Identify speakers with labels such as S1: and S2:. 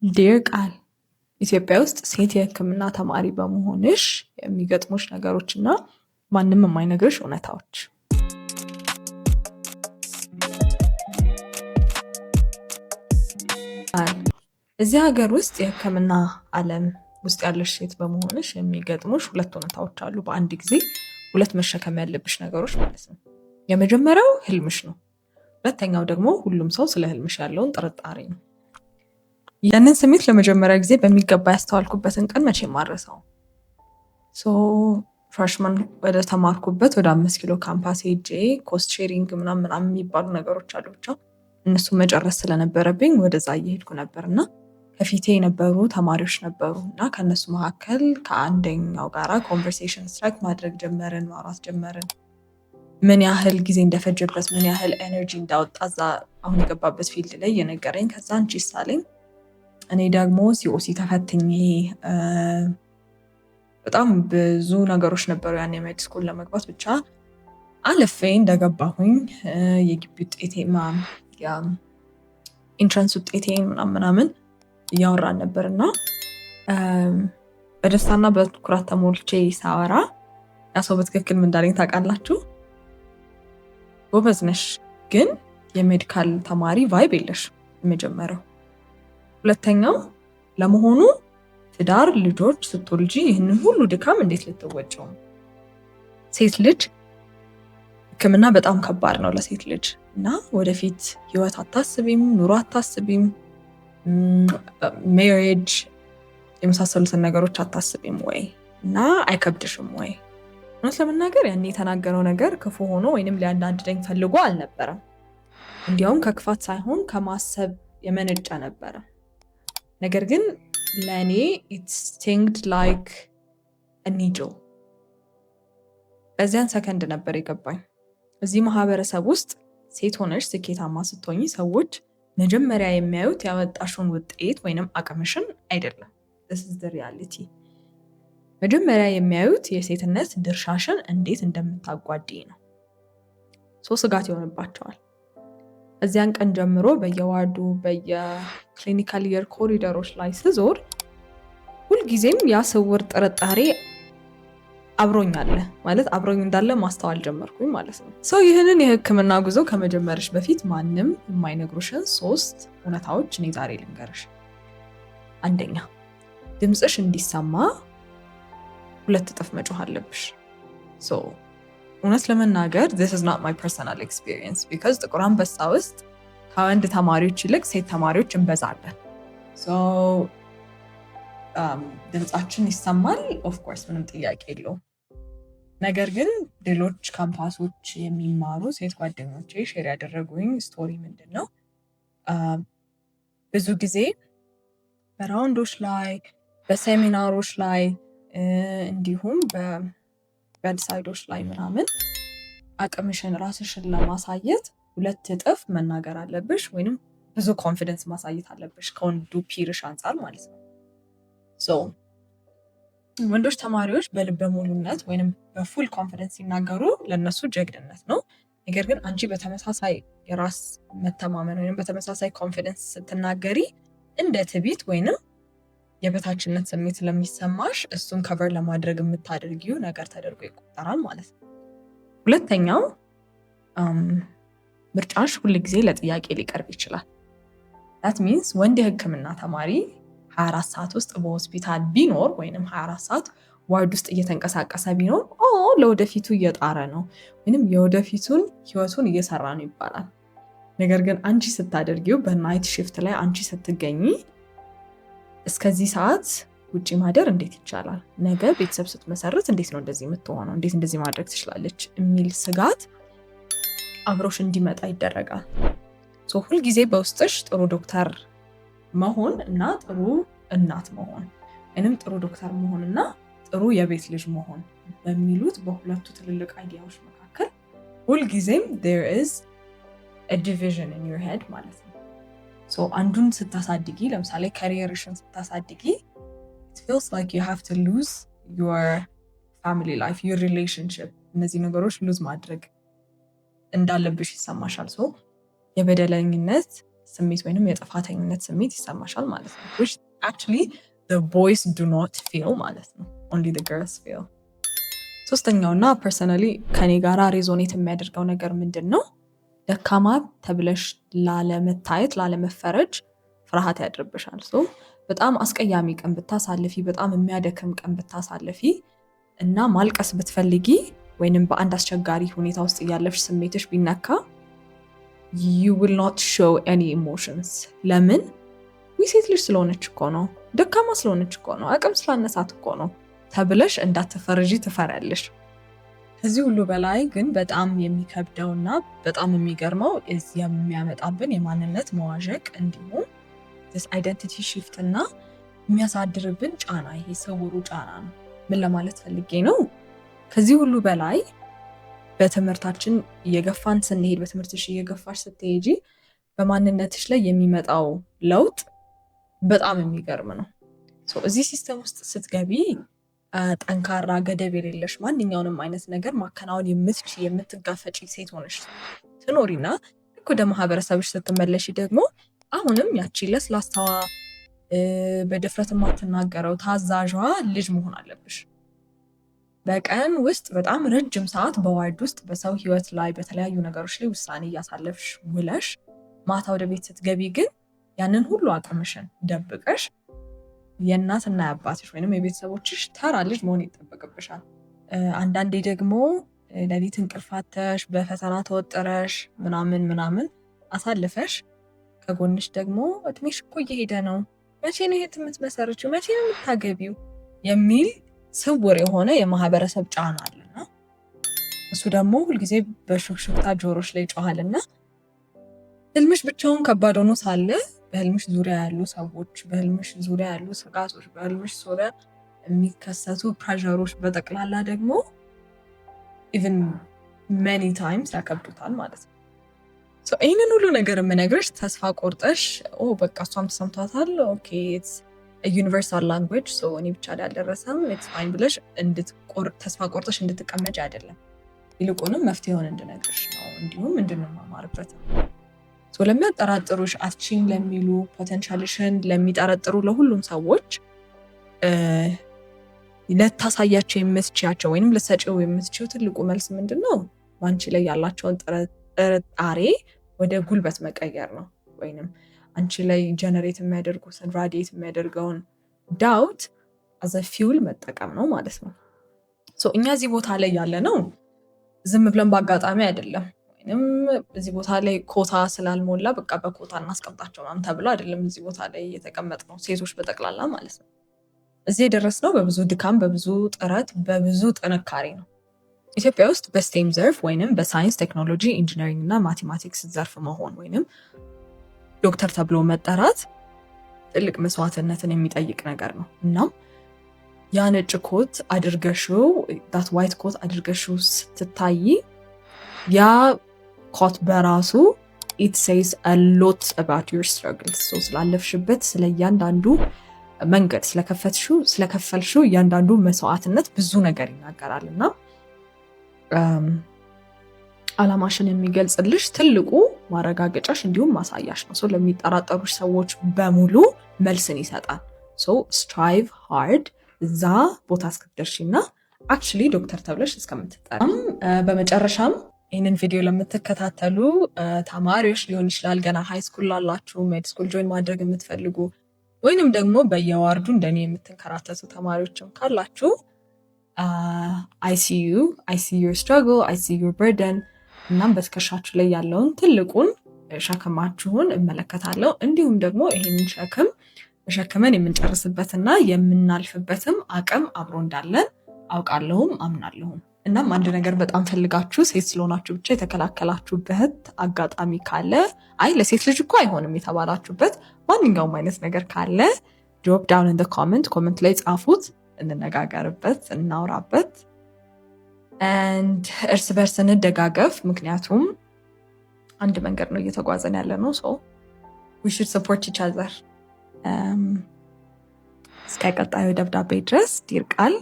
S1: Dear ቃል፣ ኢትዮጵያ ውስጥ ሴት የሕክምና ተማሪ በመሆንሽ የሚገጥሙሽ ነገሮች እና ማንም የማይነግርሽ እውነታዎች። እዚህ ሀገር ውስጥ የሕክምና ዓለም ውስጥ ያለሽ ሴት በመሆንሽ የሚገጥሙሽ ሁለት እውነታዎች አሉ። በአንድ ጊዜ ሁለት መሸከም ያለብሽ ነገሮች ማለት ነው። የመጀመሪያው ህልምሽ ነው። ሁለተኛው ደግሞ ሁሉም ሰው ስለ ህልምሽ ያለውን ጥርጣሬ ነው። ያንን ስሜት ለመጀመሪያ ጊዜ በሚገባ ያስተዋልኩበትን ቀን መቼም አልረሳውም። So freshman ወደ ተማርኩበት ወደ 5 ኪሎ ካምፓስ ሄጄ cost sharing ምናምን ምናምን የሚባሉ ነገሮች አሉ፣ ብቻ እነሱ መጨረስ ስለነበረብኝ ወደዛ እየሄድኩ ነበር። እና ከፊቴ የነበሩ ተማሪዎች ነበሩ እና ከእነሱ መካከል ከአንደኛው ጋራ conversation strike ማድረግ ጀመርን፣ ማውራት ጀመርን። ምን ያህል ጊዜ እንደፈጀበት፣ ምን ያህል energy እንዳወጣ እዛ አሁን የገባበት field ላይ እየነገረኝ፣ ከዛ አንቺስ አለኝ። እኔ ደግሞ COC ተፈትኜ፣ በጣም ብዙ ነገሮች ነበሩ ያን የ med school ለመግባት፣ ብቻ አልፌ እንደገባሁኝ የግቢ ውጤቴ፣ entrance ውጤቴ ምናምን ምናምን እያወራን ነበር። እና በደስታና በኩራት ተሞልቼ ሳወራ ያ ሰው በትክክል ምን እንዳለኝ ታውቃላችሁ? "ጎበዝ ነሽ፣ ግን የ medical ተማሪ vibe የለሽም።" የመጀመሪያው። ሁለተኛው፣ "ለመሆኑ ትዳር፣ ልጆች ስትወልጂ ይህንን ሁሉ ድካም እንዴት ልትወጪው ነው? ሴት ልጅ ሕክምና በጣም ከባድ ነው ለሴት ልጅ እና ወደፊት ህይወት አታስቢም፣ ኑሮ አታስቢም፣ marriage የመሳሰሉትን ነገሮች አታስቢም ወይ እና አይከብድሽም ወይ?" እውነት ለመናገር ያኔ የተናገረው ነገር ክፉ ሆኖ ወይንም ሊያናድደኝ ፈልጎ አልነበረም። እንዲያውም ከክፋት ሳይሆን ከማሰብ የመነጨ ነበረ። ነገር ግን ለእኔ it stinged like a needle። በዚያን ሰከንድ ነበር የገባኝ። እዚህ ማህበረሰብ ውስጥ ሴት ሆነሽ ስኬታማ ስትሆኚ ሰዎች መጀመሪያ የሚያዩት ያመጣሽውን ውጤት ወይንም አቅምሽን አይደለም። This is the reality። መጀመሪያ የሚያዩት የሴትነት ድርሻሽን እንዴት እንደምታጓድይ ነው። So ስጋት ይሆንባቸዋል። እዚያን ቀን ጀምሮ በየ ward ኡ፣ በየ clinical year ኮሪደሮች ላይ ስዞር ሁልጊዜም ያ ስውር ጥርጣሬ አብሮኝ አለ፣ ማለት አብሮኝ እንዳለ ማስተዋል ጀመርኩኝ ማለት ነው። So ይህንን የሕክምና ጉዞ ከመጀመርሽ በፊት ማንም የማይነግሩሽን ሶስት እውነታዎች እኔ ዛሬ ልንገርሽ። አንደኛ፣ ድምፅሽ እንዲሰማ 2 እጥፍ መጮህ አለብሽ። እውነት ለመናገር this is not my personal experience because ጥቁር አንበሳ ውስጥ ከወንድ ተማሪዎች ይልቅ ሴት ተማሪዎች እንበዛለን። ድምፃችን ይሰማል፣ of course ምንም ጥያቄ የለውም። ነገር ግን ሌሎች ካምፓሶች የሚማሩ ሴት ጓደኞቼ share ያደረጉኝ story ምንድን ነው? ብዙ ጊዜ በ round ኦች ላይ፣ በሴሚናሮች ላይ፣ እንዲሁም በ bedside ኦች ላይ ምናምን አቅምሽን ራስሽን ለማሳየት 2 እጥፍ መናገር አለብሽ ወይንም ብዙ confidence ማሳየት አለብሽ ከወንዱ peer ሽ አንጻር ማለት ነው። So ወንዶች ተማሪዎች በልበ ሙሉነት ወይንም በ full confidence ሲናገሩ ለእነሱ ጀግንነት ነው። ነገር ግን አንቺ በተመሳሳይ የራስ መተማመን ወይም በተመሳሳይ confidence ስትናገሪ እንደ ትዕቢት ወይንም የበታችነት ስሜት ስለሚሰማሽ እሱን cover ለማድረግ የምታደርጊው ነገር ተደርጎ ይቆጠራል ማለት ነው። ሁለተኛው፣ ምርጫሽ ሁል ጊዜ ለጥያቄ ሊቀርብ ይችላል። That means ወንድ የሕክምና ተማሪ 24 ሰዓት ውስጥ በሆስፒታል ቢኖር ወይንም 24 ሰዓት ward ውስጥ እየተንቀሳቀሰ ቢኖር ለወደፊቱ እየጣረ ነው ወይንም የወደፊቱን ህይወቱን እየሰራ ነው ይባላል። ነገር ግን አንቺ ስታደርጊው፣ በ night shift ላይ አንቺ ስትገኚ እስከዚህ ሰዓት ውጭ ማደር እንዴት ይቻላል? ነገ ቤተሰብ ስትመሰርት እንዴት ነው እንደዚህ የምትሆነው? እንዴት እንደዚህ ማድረግ ትችላለች? የሚል ስጋት አብሮሽ እንዲመጣ ይደረጋል። ሁልጊዜ በውስጥሽ ጥሩ ዶክተር መሆን እና ጥሩ እናት መሆን ወይንም ጥሩ ዶክተር መሆን እና ጥሩ የቤት ልጅ መሆን በሚሉት በሁለቱ ትልልቅ idea ዎች መካከል ሁልጊዜም there is a division in your head ማለት ነው። አንዱን ስታሳድጊ፣ ለምሳሌ career ሽን ስታሳድጊ it feels like you have to lose your family life, your relationship፣ እነዚህ ነገሮች lose ማድረግ እንዳለብሽ ይሰማሻል። So የበደለኝነት ስሜት ወይንም የጥፋተኝነት ስሜት ይሰማሻል ማለት ነው። Which actually the boys do not feel ማለት ነው። Only the girls feel። ሶስተኛውና personally ከኔ ጋራ resonate የሚያደርገው ነገር ምንድን ነው? ደካማ ተብለሽ ላለመታየት፣ ላለመፈረጅ ፍርሃት ያድርብሻል። So በጣም አስቀያሚ ቀን ብታሳልፊ፣ በጣም የሚያደክም ቀን ብታሳልፊ እና ማልቀስ ብትፈልጊ ወይንም በአንድ አስቸጋሪ ሁኔታ ውስጥ እያለፍሽ ስሜትሽ ቢነካ you will not show any emotions። ለምን? ወይ ሴት ልጅ ስለሆነች እኮ ነው፣ ደካማ ስለሆነች እኮ ነው፣ አቅም ስላነሳት እኮ ነው ተብለሽ እንዳትፈረጂ ትፈሪያለሽ። ከዚህ ሁሉ በላይ ግን በጣም የሚከብደውና በጣም የሚገርመው የሚያመጣብን የማንነት መዋዠቅ እንዲሁም identity shift እና የሚያሳድርብን ጫና፣ ይሄ ስውሩ ጫና ነው። ምን ለማለት ፈልጌ ነው? ከዚህ ሁሉ በላይ በትምህርታችን እየገፋን ስንሄድ፣ በትምህርትሽ እየገፋሽ ስትሄጂ በማንነትሽ ላይ የሚመጣው ለውጥ በጣም የሚገርም ነው። So እዚህ system ውስጥ ስትገቢ ጠንካራ፣ ገደብ የሌለሽ፣ ማንኛውንም አይነት ነገር ማከናወን የምትችይ፣ የምትጋፈጪ ሴት ሆነሽ ትኖሪና ልክ ወደ ማህበረሰብሽ ስትመለሺ ደግሞ አሁንም ያቺ ለስላሳዋ፣ በድፍረት የማትናገረው ታዛዧ ልጅ መሆን አለብሽ። በቀን ውስጥ በጣም ረጅም ሰዓት በ ward ውስጥ በሰው ህይወት ላይ፣ በተለያዩ ነገሮች ላይ ውሳኔ እያሳለፍሽ ውለሽ ማታ ወደ ቤት ስትገቢ ግን ያንን ሁሉ አቅምሽን ደብቀሽ የእናትና የአባትሽ ወይም የቤተሰቦችሽ ተራ ልጅ መሆን ይጠበቅብሻል። አንዳንዴ ደግሞ ሌሊት እንቅልፍ አጥተሽ፣ በፈተና ተወጥረሽ ምናምን ምናምን አሳልፈሽ ከጎንሽ ደግሞ እድሜሽ እኮ እየሄደ ነው፣ መቼ ነው ይሄት የምትመሰርችው፣ መቼ ነው የምታገቢው የሚል ስውር የሆነ የማህበረሰብ ጫና አለና እሱ ደግሞ ሁልጊዜ በሹክሹክታ ጆሮሽ ላይ ይጮሃልና ህልምሽ ብቻውን ከባድ ሆኖ ሳለ በህልምሽ ዙሪያ ያሉ ሰዎች፣ በህልምሽ ዙሪያ ያሉ ስጋቶች፣ በህልምሽ ዙሪያ የሚከሰቱ pressure ኦች በጠቅላላ ደግሞ even many times ያከብዱታል ማለት ነው። So ይህንን ሁሉ ነገር የምነግርሽ ተስፋ ቆርጠሽ በቃ እሷም ተሰምቷታል፣ okay, it's a universal language፣ so እኔ ብቻ ላይ አልደረሰም፣ it's fine ብለሽ ተስፋ ቆርጠሽ እንድትቀመጪ አይደለም። ይልቁንም መፍትሄውን እንድነግርሽ ነው፣ እንዲሁም እንድንማማርበት ነው። So ለሚያጠራጥሩሽ፣ አትችይም ለሚሉ፣ potential ሽን ለሚጠረጥሩ ለሁሉም ሰዎች ልታሳያቸው የምትችያቸው ወይም ልትሰጪው የምትችይው ትልቁ መልስ ምንድን ነው? በአንቺ ላይ ያላቸውን ጥርጣሬ ወደ ጉልበት መቀየር ነው። ወይንም አንቺ ላይ generate የሚያደርጉትን፣ radiate የሚያደርገውን doubt as a fuel መጠቀም ነው ማለት ነው። So እኛ እዚህ ቦታ ላይ ያለነው ዝም ብለን በአጋጣሚ አይደለም። ወይንም እዚህ ቦታ ላይ ኮታ ስላልሞላ በቃ በኮታ እናስቀምጣቸው ምናምን ተብሎ አይደለም እዚህ ቦታ ላይ የተቀመጥነው፣ ሴቶች በጠቅላላ ማለት ነው። እዚህ የደረስነው በብዙ ድካም፣ በብዙ ጥረት፣ በብዙ ጥንካሬ ነው። ኢትዮጵያ ውስጥ በ STEM ዘርፍ ወይንም በሳይንስ፣ ቴክኖሎጂ፣ engineering እና mathematics ዘርፍ መሆን ወይንም ዶክተር ተብሎ መጠራት ትልቅ መስዋዕትነትን የሚጠይቅ ነገር ነው። እናም ያ ነጭ ኮት አድርገሽው፣ that white coat አድርገሽው ስትታይ ያ ኮት በራሱ it says a lot about your struggles። So ስላለፍሽበት ስለ እያንዳንዱ መንገድ፣ ስለከፈትሽው፣ ስለከፈልሽው እያንዳንዱ መስዋዕትነት ብዙ ነገር ይናገራል እና አላማሽን የሚገልጽልሽ ትልቁ ማረጋገጫሽ እንዲሁም ማሳያሽ ነው። So ለሚጠራጠሩሽ ሰዎች በሙሉ መልስን ይሰጣል። So strive hard እዛ ቦታ እስክትደርሺ እና actually ዶክተር ተብለሽ እስከምትጠሪ። በመጨረሻም ይህንን ቪዲዮ ለምትከታተሉ ተማሪዎች ሊሆን ይችላል፣ ገና high school ላላችሁ፣ med school join ማድረግ የምትፈልጉ ወይንም ደግሞ በየ ward ኡ እንደኔ የምትንከራተቱ ተማሪዎችም ካላችሁ I see you, I see your struggle, I see your burden። እናም በትከሻችሁ ላይ ያለውን ትልቁን ሸክማችሁን እመለከታለሁ። እንዲሁም ደግሞ ይህንን ሸክም ተሸክመን የምንጨርስበትና የምናልፍበትም አቅም አብሮ እንዳለን አውቃለሁም አምናለሁም። እናም አንድ ነገር በጣም ፈልጋችሁ ሴት ስለሆናችሁ ብቻ የተከላከላችሁበት አጋጣሚ ካለ፣ አይ ለሴት ልጅ እኮ አይሆንም የተባላችሁበት ማንኛውም አይነት ነገር ካለ drop down in the comment፣ comment ላይ ጻፉት፣ እንነጋገርበት፣ እናውራበት and እርስ በርስ እንደጋገፍ። ምክንያቱም አንድ መንገድ ነው እየተጓዘን ያለነው። So we should support each other። እስከ ቀጣዩ ደብዳቤ ድረስ dear ቃል።